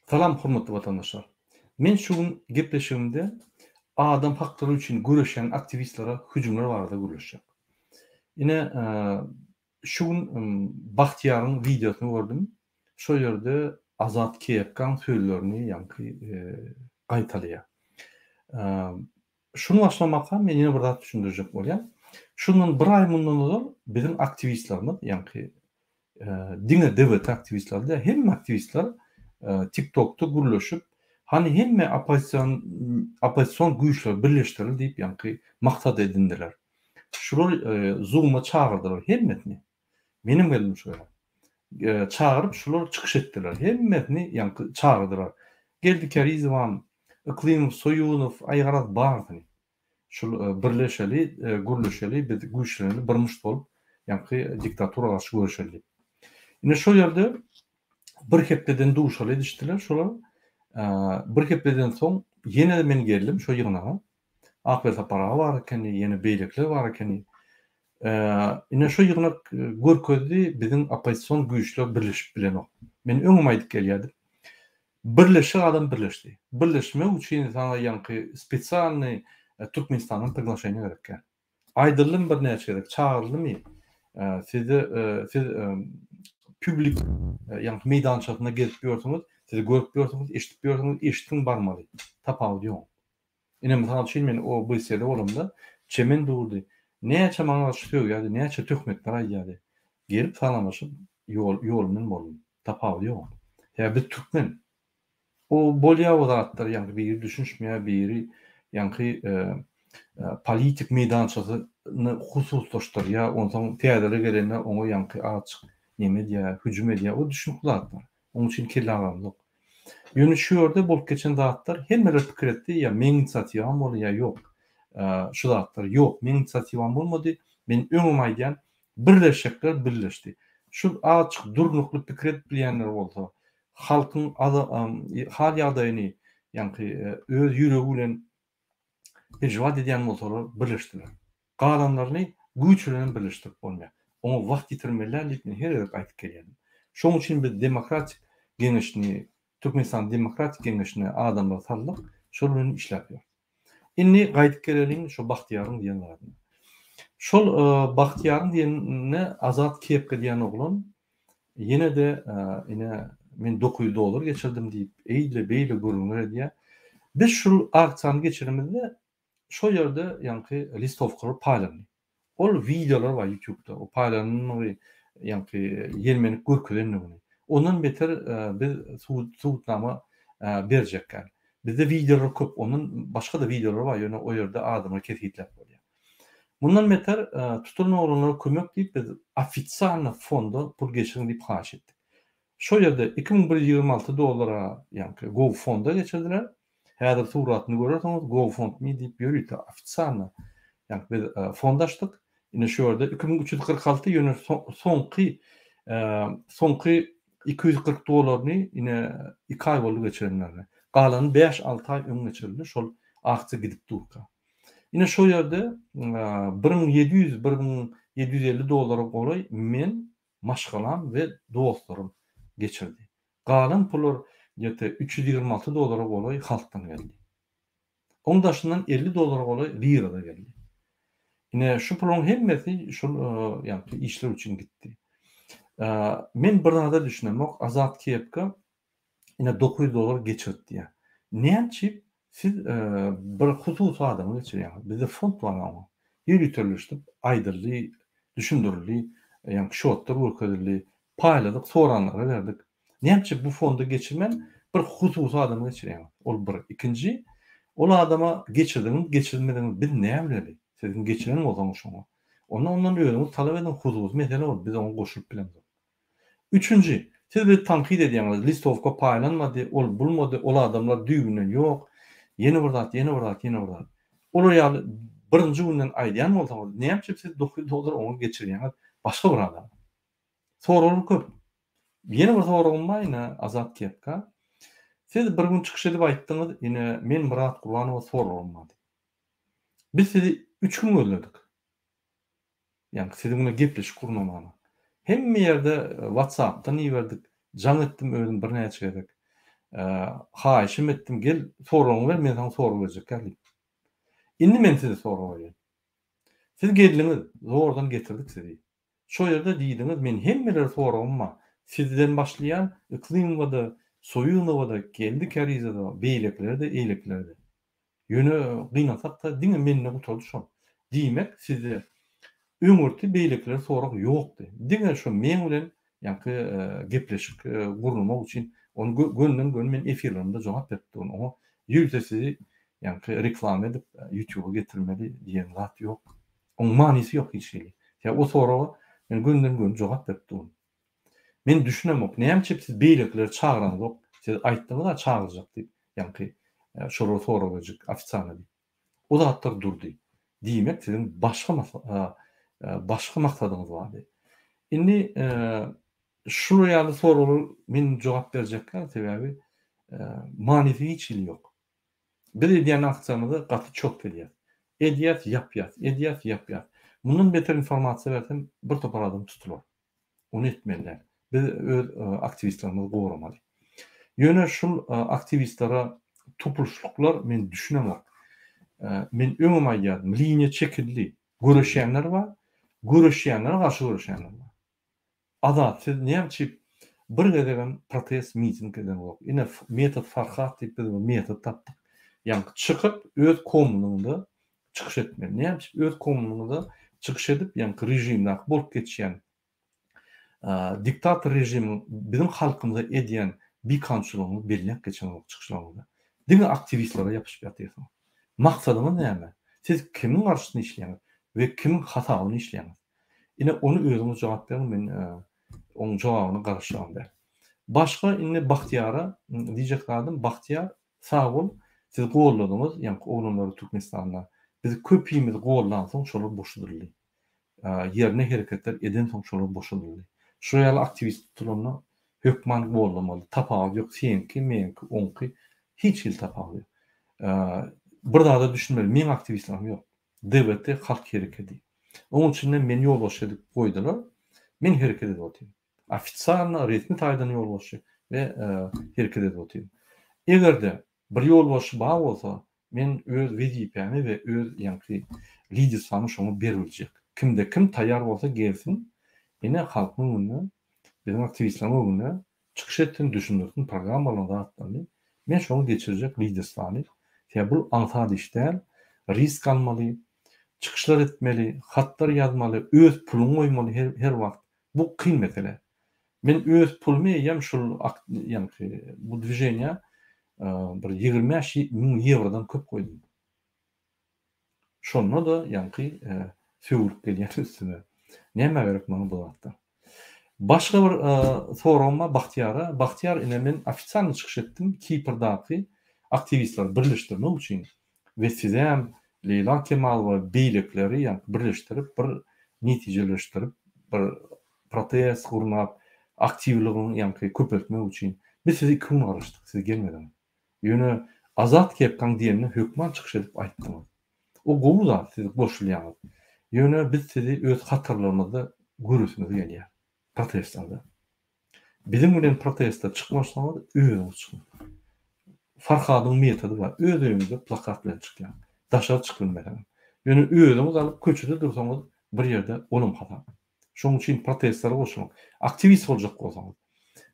Salam hormatly watandaşlar. Men şu gün gepleşigimde adam haklary üçin göreşýän aktiwistlere hüjümler barada gürleşjek. Ine şu gün Bagtyýaryň wideosyny gördüm. Şo ýerde Azat Kepkaň sözlerini ýaňky gaýtalaýar. Şuny başlamaka men ýene bir zat düşündirjek bolýan. Şundan bir aý mundan ozal biziň aktiwistlerimiz, ýaňky diňe DWT aktiwistleri däl, hemme aktiwistler TikTokda gürleşip, hany hemme oppozision oppozision güýçleri birleşdireli diýip ýaňky maksat edindiler. Şular Zoom-a çagyrdylar hemmesini. Menem geldim şu ýere. Çagyryp şular çykyş etdiler. Hemmesini ýaňky çagyrdylar. Geldi Kärizowam, Yklymow, Soýunow, aý garaz barsyny. Şul birleşeli, gürleşeli, biz güýçleneli, bir muşt bolup ýaňky diktatura garşy göreşeli diýip. Ine şol ýerde bir hepdeden duşaly edişdiler şolar. Bir hepdeden soň ýene-de men geldim şo ýygnaga. Akbel Sapar aga bar ekeni, ýene beýlekiler bar ekeni. Ine şu ýygnak görkezdi, biziň oppozision güýçler birleşip bilenok. Men öňem aýdyp gelýärdim. Birleşjek adam birleşdi. Birleşmek üçin saňa ýaňky spesialnyý Türkmenistandan priglaşeniýe gerek däl. Aýdyldymy birnäçe gezek, çagyryldymy? Sizde siz püblik ýaňky meýdançasynda gezip ýörsüňiz, sizi görüp ýörsüňiz, eşidip ýörsüňiz, eşitdiň barmaly. Tapawudy ýok. Ine, mysal üçin, men OBSE-de bolamda, Çemen durdy. Näçe maňa garşy sögýärdi, näçe töhmetler aýdýardy. Gelip salamlaşyp, ýol, ýolumdan boldum. Tapawudy ýok. Sebäbi biz türkmen. O bolýar o zatlar, ýaňky biri düşünişmeýär, biri ýaňky politik meýdançasyny hususlaşdyrýar, onsoň täzeler gelende oňa ýaňky azajyk neme edýär, hüjüm edýär. O düşünikli zatlar. Onuň üçin kelle agramzok. Ýöne şu ýerde bolup geçen zatlar hemmeler pikir etdi, ýa meň inisiatiwam boldy, ýa ýok. Şu zatlar ýok, meň inisiatiwam bolmady. Men öňem aýdýan, birleşjekler birleşdi. Şu azajyk durnukly pikir edip bilýänler bolsa, halkyň hal-ýagdaýyny ýaňky öz ýüregi bilen Peržiwat edýän bolsalar birleşdiler. Galanlaryny güýç bilenem birleşdirip bolmaýar. Oňa wagt ýitirmeli däl diýip men her gezek aýdyp gelýärdim. Şonuň üçin biz Demokratik geňeşini, Türkmenistanyň Demokratik geňeşine adamlary saldyk, şol bilen işläp ýörüs. Indi gaýdyp geleliň şo Bagtyýaryň diýen zadyna. Şol Bagtyýaryň diýenine Azat kepka diýen oglan Ýene-de ine men 900 dollar geçirdim diýip, eýle-beýle gürrüňler edýär. Biz şul aksiýany geçirenimizde şo ýerde ýaňky listowkalar paýlandy. Ol wideolar bar ýutubda, o paýlanandygy ýaňky ýelmenip görkezendigini. Ondan beter biz subutnama berjek däl. Bizde wideolar köp, ondan başga-da wideolar bar, ýöne o ýerde adamlar kesgitläp bolýar. Mundan beter, tutulan oglanlara kömek diýip biz ofisialno fonda pul geçiriň diýip haýyş etdik. Şo ýerde 2126 dollara ýaňky GoFonda geçirdiler. Häzir suratyny görersiňiz GoFundMe diýip ýörite ofisialno ýaňky biz fond açdyk. Ine şu ýerde 2346 ýöne soňky soňky 240 dolaryny ine iki aý boldy geçirenlerine. Galany bäş-alty aý öň geçirildi şol aksiýa gidip durka. Ine şo ýerde 1700, 1750 dollara golaý men, maşgalam we dostlarym geçirdi. Galan pullar ýete 326 dollara golaý halkdan geldi. Oň daşyndan 50 dollara golaý lirada geldi. Ine şu puluň hemmesi şol ýaňky işler üçin gitdi. Men bir zada düşünemok, Azat Kepka ine 900 dollar geçirdi diýýär. Näçip siz bir hususy adama geçirýäňiz? Bizde fond bar oňa. Ýöriteleşdirip aýdyldy, düşündirildi, ýagny şotlar görkezildi, paýladyk, soranlara berdik. Näçip bu fonda geçirmän bir hususy adama geçirýäňiz? Ol bir. Ikinji, ol adama geçirdiňiz, geçirmediňiz biz näbileli? Siziň geçiren bolsaňyz şoňa. Onda ondan özüňiz talap ediň, hususy mesele ol, biz oňa goşulyp bilemzok. Üçünji, siz bizi tankyt edýäňiz, listowka paýlanmady, ol bulmady, ol adamlar düýbünden ýok, ýene bir zat, ýene bir zat, ýene bir zat. Olar ýaly birinji günden aýdýan bolsaňyz, näme üçin siz 900 dollar oňa geçirýäňiz başga bir adama? Soraglar köp. Ýene bir soragym bar ine Azat Kepka. Siz bir gün çykyş edip aýtdyňyz, ine men Myrat Gurbanowa soragym bar diýip. Biz sizi üç gün gözledik. Ýagny siziň bilen gepleşik gurnamana. Hemme ýerde WhatsApp-dan iberdik. Jaň etdim özüm birnäçe gezek. Haýyşym etdim, gel soragyňy ber, men saňa sorag berjekkä diýip. Indi men size sorag berýän. Siz geldiňiz, zordan getirdik sizi. Şo ýerde diýdiňiz, men hemmelere soragym bar. Sizden başlaýan, Yklymowada, Soýunowa-da, Geldi Kärizowa-da, beýlekilere-de, eýlekilere-de. Ýöne gynansak-da diňe mende gutardy şol. Diýmek, sizde öňürti beýlekilere sorag ýokdy. Diňe şo meň bilen ýaňky gepleşik gurnamak üçin ony gönden-göni men efirlerimde jogap berip durun. Oňa ýörite sizi ýaňky reklama edip ýutuba getirmeli diýen zat ýok. Oň manysy ýok hiç hili. Sebäbi o soraga men gönden-göni jogap berip durun. Men düşünemok, näme üçin siz beýlekileri çagyraňzok? Siz aýtdyňyz-a çagyrjak diýip, ýaňky şolara sorag berjek ofitsialno diýip. O zatlar durdy. Diýmek, siziň başga başga maksadyňyz bardy. Indi şular ýaly soraglar men jogap berjek däl, sebäbi manysy hiç hili ýok. Biz edýän aksiýamyzy gaty çotk edýäs. Edýäs, ýapýas, edýäs, ýapýas. Mundan beter informasiýa bersem bir topar adam tutular. Ony etmeli däl. Biz öz aktiwistlerimizi goramaly. Ýöne şul aktiwistlere topulyşlyklar men düşünemok. Men öňem aýdýardym, liniýa çekildi. Göreşýänler bar, göreşýänlere garşy göreşýänler bar. Azat siz näme üçin bir gezegem protest miting edeňzok. Ine metod Farhat diýip biz bir metod tapdyk. Ýaňky çykyp öz kommunyňda çykyş etmeli. Näme üçin öz kommunyňyzda çykyş edip ýaňky režimdäki bolup geçýän diktator režimiň biziň halkymyza edýän bikanunçylygyny belläp geçeňzok çykyşlaryňyzda. Diňe aktiwistlere ýapyşyp ýatyrsyňyz. Maksadyňyz näme? Siz kimiň garşysyna işleýäňiz we kimiň hasabyna işleýäňiz? Ine ony özüňiz jogap beriň men oň jogabyna garaşýan däl. Başga indi Bagtyýara diýjek zadym Bagtyýar sag bol siz golladyňyz ýaňky oglanlary Türkmenistanda biz köpimiz gollansoň şolar boşadyldy. Ýerine hereketler edensoň şolar boşadyldy. Şular ýaly aktiwist tutulanda hökman gollamaly tapawudy ýok seňki meňki oňky hiç hili tapawudy ýok. Bir zada düşünmeli meň aktiwistlerim ýok. DWT halk herekedi. Oň içinde meni ýolbaşçy edip goýdular. Men hereket edip otyryn. Ofitsialno, resmi taýdan ýolbaşçy we hereket edip otyryn. Eger-de bir ýolbaşçy bar bolsa, men öz wezipämi we öz ýaňky liderstwamy şoňa beribiljek. Kimde kim taýýar bolsa gelsin, ine halkyň öňünde, biziň aktiwistleriň öňünde Çykyş etsin, düşündirsin programmalaryň zatlaryny. Men şoňa geçirjek liderstwany. Sebäbi bul aňsat iş däl. Risk almaly, çykyşlar etmeli, hatlar ýazmaly, öz puluňy goýmaly her her wagt. Bu kyn mesele. Men öz pulumy eýýäm şul ýaňky bu dwiženiýa bir 25 müň ýewrodan köp goýdum. Şonda-da ýaňky sögülip gelýän üstüme. Nämä gerek maňa bu zatlar? Başga bir soragym bar Bagtyýara. Bagtyýar ine men ofitsialny çykyş etdim Kiprdaky aktiwistleri birleşdirmek üçin we sizem Leýla Kemalowa beýlekileri ýaňky birleşdirip bir netijeleşdirip bir protest gurnap aktiwligiň ýaňky köpeltmek üçin. Biz size iki gün garaşdyk siz gelmediňiz. Ýöne Azat kepkaň diýenine hökman çykyş edip aýtdyňyz. O gowy zat siz goşulýaňyz. Ýöne biz sizi öz hatarlarymyzda göresimiz gelýär. Protestlerde. Biziň bilen proteste çykmasaňyz özüňiz çykyň. Farhadyň metody bar. Öz öýüňizde plakat bilen çykýaň. Daşary çykyp bilmeseňem. Ýöne özüňiz alyp köçede dursaňyz bir ýerde olam hasap. Şonuň üçin protestlere goşulyň. Aktiwist boljak bolsaňyz.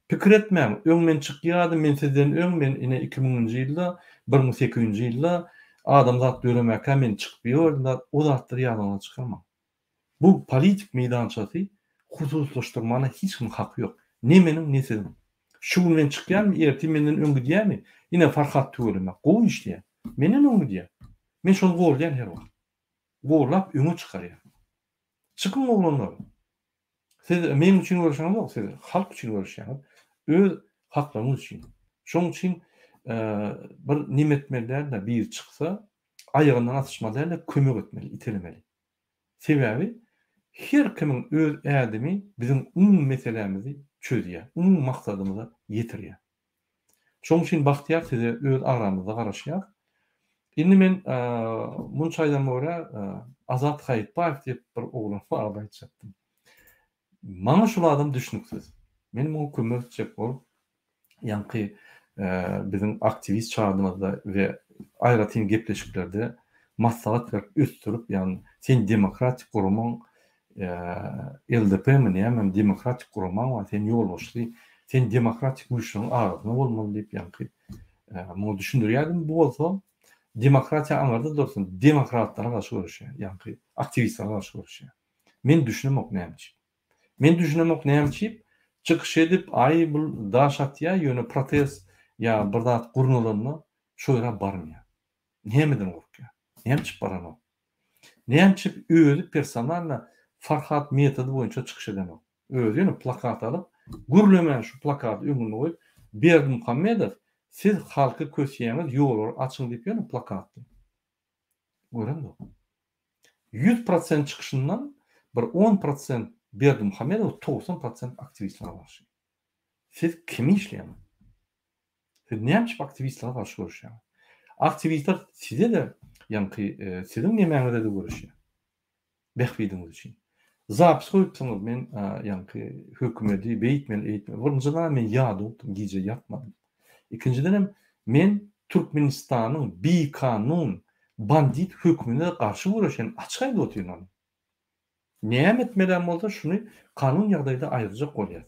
Pikir etmäň, öň men çykýardym, men sizden öň, men ine iki müňünji ýylda, bir müň sekizinji ýylda adamzat döremäkä men çykyp ýördüm zat, o zatlary ýadyňyzdan çykarmaň. Bu politik meýdançasy hususlaşdyrmana hiç kimiň haky ýok. Ne meniň, ne siziň. Şu gün men çykýanmy, ertir menden öň gidýärmi? Ine Farhat tüweleme, gowy işleýär. Menden öň gidýär. Men şony goldaýan her wagt. Gollap öňe çykarýar. Çykyň oglanlar. Siz meň üçin göreşeňizok, siz halk üçin göreşýäňiz. Öz haklaryňyz üçin. Şonuň üçin bir neme etmeli däl-de, biri çyksa, aýagyndan asyşmaly däl-de, kömek etmeli, itelemeli. Sebäbi her kimiň öz ädimi biziň umumy meselämizi çözýär, umumy maksadymyza ýetirýär. Şonuň üçin Bagtyýar size öz aramyzda garaşýar. Indi men munça aýdanyma görä Azat Haýytbaýew diýip bir oglan barada aýtjakdym. Maňa şul adam düşnüksiz. Men muňa kömek etjek bolup ýaňky biziň aktiwist çadymyzda we aýratyn gepleşiklerde maslahat berip ösdürip, ýagny sen demokratik guramaň LDP-mi nämemi demokratik guramaň bar, sen ýolbaşçysy, sen demokratik güýçleriň arasynda bolmaly diýip ýaňky muňa düşündirýärdim. Bu bolsa demokratiýa aňyrda dursun, demokratlara garşy göreşýär, ýaňky aktiwistlere garşy göreşýär. Men düşünemok näme üçin. Men düşünemok näme üçin çykyş edip aý bul daş atýa ýöne protest ýa bir zat gurnalanda şo ýere barmaýar. Nämeden gorkýar? Näme üçin baranok? Näme üçin özi personalno Farhat metody boýunça çykyş edenok? Özi ýöne plakat alyp gürlemän şu plakaty öňünde goýup Berdimuhamedow siz halky köseýäňiz ýollary açyň diýip ýöne plakatly. Göremzok. 100 prosent çykyşyndan bir 10 prosent Berdimuhamedow 90 prosent aktiwistlere garşy. Siz kimi işleýäňiz? Siz näme üçin aktiwistlere garşy göreşýäňiz? Aktiwistler size-de ýaňky siziň nemäňize-de göreşýär. Bähbidiňiz üçin. Zapis goýupsyňyz men ýaňky hökümedi beýtmeli eýtmeli. Birinjiden men ýadawdym gije ýatmadym. Ikinjidenem men Türkmenistanyň bikanun bandit hökümine garşy göreşen açyk aýdyp otyryn ony. Näme etmelem bolsa şuny kanun ýagdaýda aýyrjak bolýas.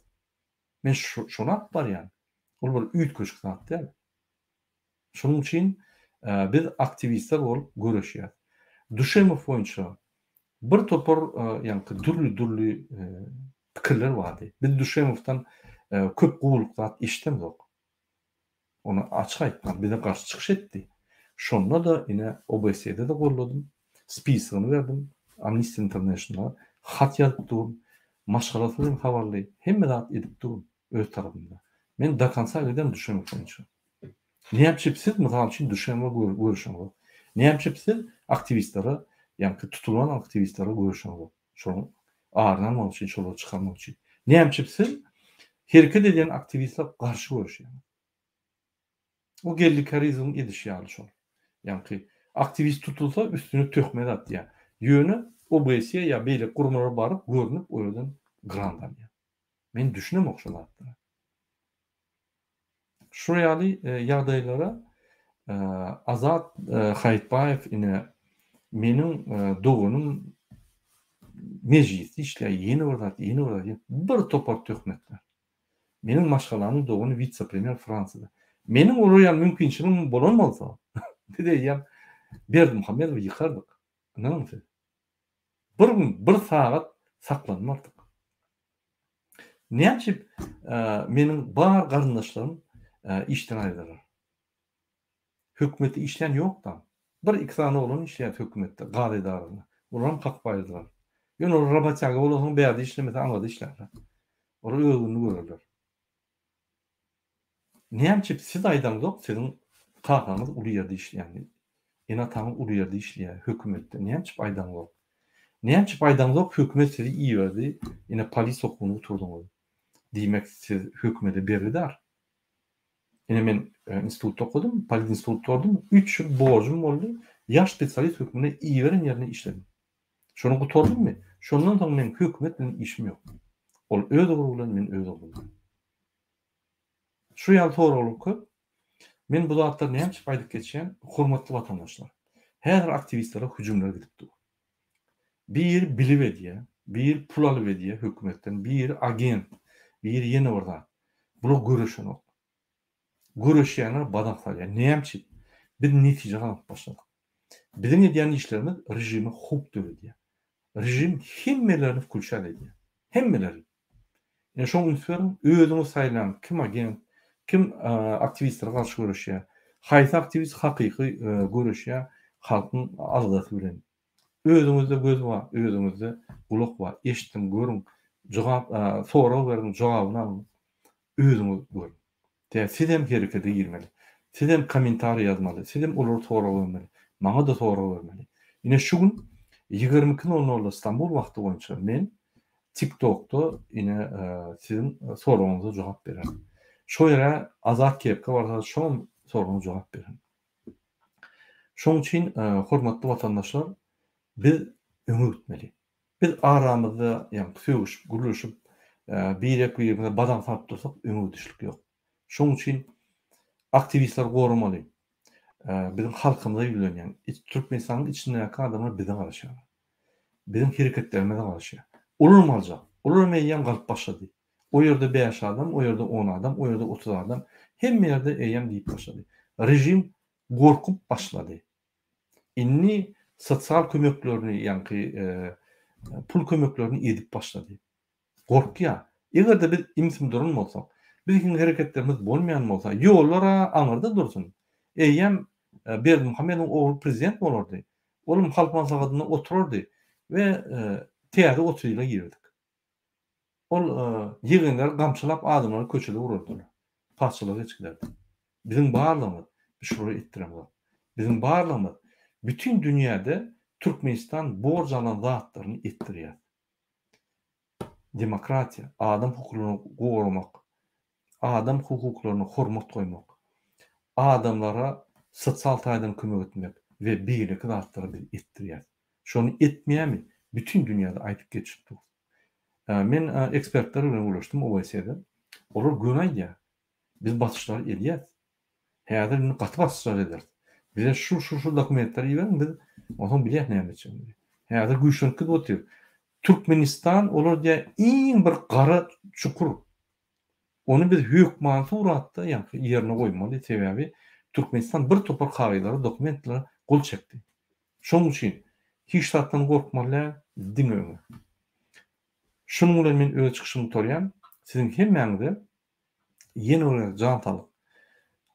Men şony alyp barýan. Ol bir üýtgeşik zat däl. Şonuň üçin biz aktiwistler bolup göreşýäs. Düşemow boýunça bir topar ýaňky dürli-dürli pikirler bardy. Biz Düşemowdan köp gowulyk zat eşidemzok. Ony açyk aýtmaly, bize garşy çykyş etdi. Şonda-da ine OBSE-de-de golladym, spisogyny berdim, Amnesty International-a hat ýazyp durun, maşgalasy bilen habarly, hemme zat edip durun öz tarapymda. Men do konca gidem Düşemow boýunça. Näme üçin siz, mysal üçin, Düşemowa görüşeňzok? Näme üçin siz aktiwistlere, ýaňky tutulan aktiwistlere görüşeňzok? Şonuň aryny almak üçin, şolary çykarmak üçin. Näme üçin siz hereket edýän aktiwistler garşy görüşýäňiz? O Geldi Kärizowyň edişi ýaly şol. Ýaňky aktiwist tutulsa üstüne töhmet atýar. Ýöne OBSE ýa beýleki guramalara baryp görnüp o ýerden grant alýar. Men düşünemok şo zatlara. Şu ýaly ýagdaýlara Azat Haýytbaýew ine meniň doganym mejlisde işleýär, ýene bir zat, ýene bir zat, bir topar töhmetler. Meniň maşgalamyň dogany witse-premýer Fransiýada. Meniň olar ýaly mümkinçiligim bolan bolsa, biz eýýäm Berdimuhamedowy ýykardyk. Ynanyň siz. Bir gün, bir sagat saklanmardyk. Näme üçin meniň bar garyndaşlarym işden aýrylar? Hökümetde işlän ýok-da. Bir-iki sany oglan işleýär hökümetde, gaz edarasynda. Olaram kakyp aýyrdylar. Ýöne olar robotýaga bolansoň bärde işlemese aňyrda işlärler. Olar öz gününi görerler. Näme üçin siz aýdaňzok siziň kakaňyz uly ýerde işleýän diýip. Ene-ataňyz uly ýerde işleýär hökümetde. Näme üçin aýdaňzok? Näme üçin aýdaňzok hökümet sizi iberdi ine polis okuwyny gutardyňyz. Diýmek siz hökümete bergidar. Ine men institutda okadym, polit institutda okadym. 3 ýyl borjum boldy. Ýaş spesialist hökmünde iberen ýerinde işledim. Şony gutardymmy? Şondan soň meň hökümet bilen işim ýok. Ol öz ugry bilen, men öz ugrym bilen. Şu ýaly soraglar köp. Men bu zatlary näme üçin aýdyp geçýän? Hormatly watandaşlar, häzir aktiwistlere hüjümler gidip dur. Biri bilip edýär, biri pul alyp edýär hökümetden, biri agent, biri ýene bir zat. Bular göreşenok. Göreşýänler badak salýar. Näme üçin? Biz netije gazanyp başladyk. Biziň edýän işlerimiz režime howp döredýär. Režim hemmelerini wkulçat edýär. Hemmeleri. Ine şoňa üns beriň, özüňiz saýlaň, kim agent, kim aktiwistlere garşy göreşýär, haýsy aktiwist hakyky göreşýär halkyň aladasy bilen. Özüňizde göz bar, özüňizde gulak bar, eşdiň, görüň, jogap, sorag beriň, jogabyny alyň. Özüňiz görüň. Tä sizem herekete girmeli. Sizem kommentariý ýazmaly, sizem olara sorag bermeli. Maňa-da sorag bermeli. Ine şu gün 22 nol nolda Stambul wagty boýunça men TikTokda ine siziň soragyňyza jogap bererin. Şo ýere Azat Kepka barsa şoňam soragyna jogap bererin. Şoň üçin hormatly watandaşlar biz öňe gitmeli. Biz aramyzda ýaňky sögüşip, gürleşip, birek-birimize badak salyp dursak öňe gidişlik ýok. Şoň üçin. Aktiwistleri goramaly. Biziň halkymyza ýüzlenýän. Türkmenistanyň içindäki adamlar bize garaşýarlar. Biziň hereketlerimize garaşýar. Olaram aljak. Olaram eýýäm galyp başlady. O ýerde bäş adam, o ýerde on adam, o ýerde 30 adam. Hemme ýerde eýýäm diýip başlady. Režim gorkup başlady. Indi sosial kömeklerini, ýaňky pul kömeklerini edip başlady. Gorkýar. Eger-de biz ümsüm duran bolsak, biziň hereketlerimiz bolmaýan bolsa, ýollar-a aňyrda dursun. Eýýäm Berdimuhamedowyň ogly prezident bolardy. Olam Halk Maslahatynda oturardy we täze 30 ýyla girerdik. Ol ýegenleri gamçylap adamlary köçede urardylar. Patyşalyga geçgilerdi. Biziň barlygymyz biz şulary etdiremzok. Biziň barlygymyz bütin dünýäde Türkmenistan borç alan zatlaryny etdirýär. Demokratiýa, adam hukuklaryny goramak, adam hukuklaryna hormat goýmak, adamlara sosial taýdan kömek etmek we beýleki zatlary biz etdirýäris. Şony etmeýärmi? Bütin dünýäde aýdyp geçip dur. Men ekspertler bilen gürleşdim OBSE-de. Olar göni aýdýar. Biz basyşlary edýäs. Häzir indi gaty basyşlar ederis. Bize şu şu şu dokumentleri iberiň biz onsoň bilýäs näme etjegimizi. Häzir güýçlenip gidip otyr. Türkmenistan olar diýýär iň bir gara çukur. Ony biz hökmany suratda ýaňky ýerine goýmaly sebäbi Türkmenistan bir topar kagyzlara dokumentlere gol çekdi. Şonuň üçin hiç zatdan gorkmaly däl diňe öňe. Şunuň bilen men öz çykyşymy gutarýan. Siziň hemmäňize ýene bir gezek jan saglyk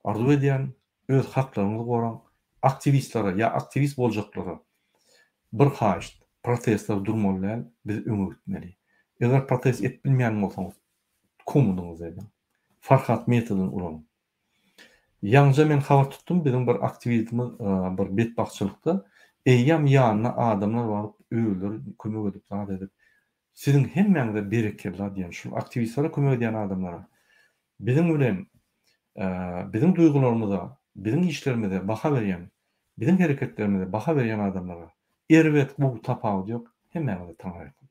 arzuw edýän. Öz haklaryňyzy goraň. Aktiwistlere ýa aktiwist boljaklara bir haýyşt, protestler durmaly däl, biz öňe gitmeli. Eger protest edip bilmeýän bolsaňyz, komunyňyzda ediň. Farhat metodyny ulanyň. Ýaňyja men habar tutdum, biziň bir aktiwistimiz bir betbagtçylykda eýýäm ýanyna adamlar baryp özleri kömek edip zat edip siziň hemmäňize berekella diýen şul aktiwistlere kömek edýän adamlara biziň bilen biziň duýgularymyza biziň işlerimize baha berýän biziň hereketlerimize baha berýän adamlara erbet gowy tapawudy ýok hemmäňize taňryýalkasyn.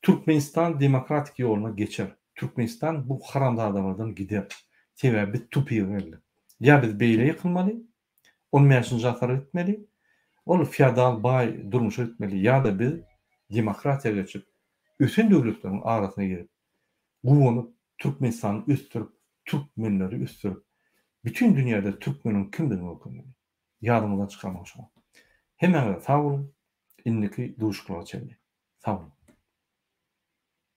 Türkmenistan demokratik ýoluna geçer. Türkmenistan bu haramzadalardan gider. Sebäbi biz tupige geldik. Ýa biz beýle ýykylmaly, on bäşinji asyra gitmeli, ol feodal baý durmuşa gitmeli ýa-da biz demokratiýa geçip, ösen döwletleriň arasyna girip, guwanyp, Türkmenistany ösdürip, türkmenleri ösdürip, bütin dünýäde türkmeniň kimdigini görkezmeli. Ýadyňyzdan çykarmaň şuny. Hemmäňize sag boluň, indiki duşuşyklara çenli. Sag boluň.